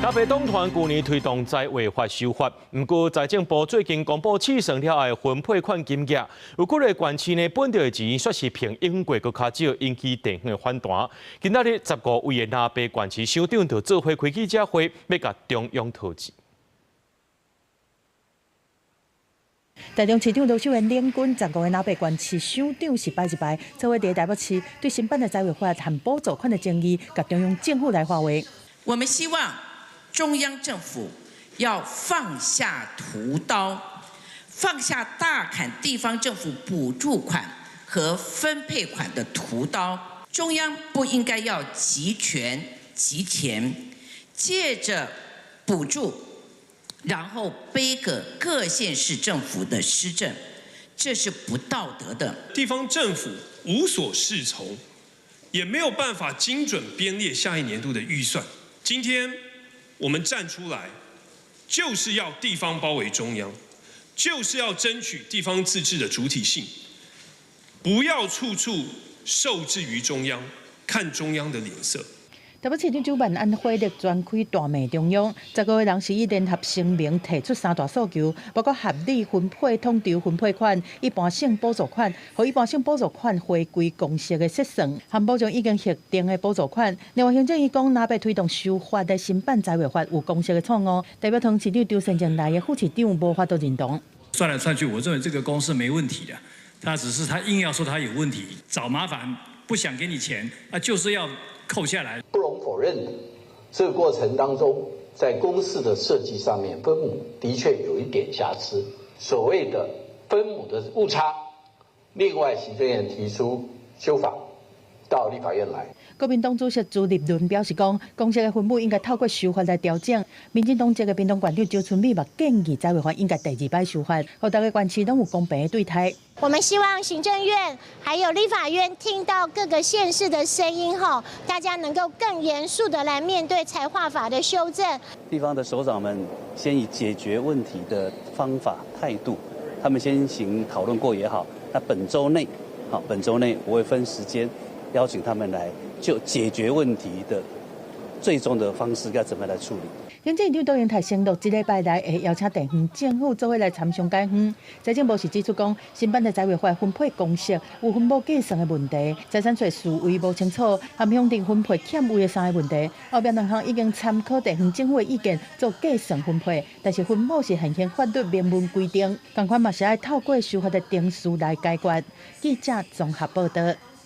台北黨團舊年推動財劃法修法，毋過財政部最近公布試算了後的分配款金額，有幾个縣市呢分著的錢煞是比永過閣較少，引起地方的反彈。今仔日15位的南北縣市首長就做伙開記者會，欲共中央討錢。台中市長盧秀燕領軍15個南北縣市首長是擺一擺，做伙佇台北市對新版的財劃法和補助款的爭議，共中央政府來發話。我們希望中央政府要放下屠刀，放下大砍地方政府補助款和分配款的屠刀。中央不應該要集權集錢，借着補助，然後背個各縣市政府的施政，這是不道德的。地方政府無所適從，也沒有辦法精準編列下一年度的預算。今天我們站出來，就是要地方包圍中央，就是要爭取地方自治的主體性，不要處處受制於中央，看中央的臉色。台北市長蔣萬安火力全開大罵中央，15個人是以聯合聲明提出三大訴求，包括合理分配統籌分配款、一般性補助款，予一般性補助款回歸公式的測算，和保障已經核定的補助款。另外，行政院講，若欲推動修法的新版財劃法有公式的錯誤，代表桃園市長張善政來的副市長無法度認同。算來算去，我認為這個公式沒問題的，他只是他硬要說他有問題，找麻煩，不想給你錢，那就是要扣下來。不容否認的，這個過程當中，在公式的設計上面，分母的確有一點瑕疵，所謂的分母的誤差。另外，行政院提出修法到立法院來。國民黨主席朱立倫表示講，公式的分母應該透過修法來調整。民進黨籍的屏東縣長周春米嘛建議財劃法應該第二擺修法，予逐个縣市攏有公平的對待。我們希望行政院還有立法院聽到各個縣市的聲音後，大家能夠更嚴肅的來面對財劃法的修正。地方的首長們先以解決問題的方法態度，他們先行討論過也好。那本週內，好，本週內我會分時間邀請他們來就解決問題的最終的方式該怎麼來處理。行政院長卓榮泰承諾，這禮拜內會邀請地方政府做伙來參詳解方。財政部是指出講，新版的財劃法分配公式有分母計算的問題，財產稅序位無清楚，和鄉鎮分配欠位的三个問題。後壁兩項已經參考地方政府的意見做計算分配，但是分母是現行法律明文規定，仝款嘛是愛透過修法的程序來解決。記者綜合報道。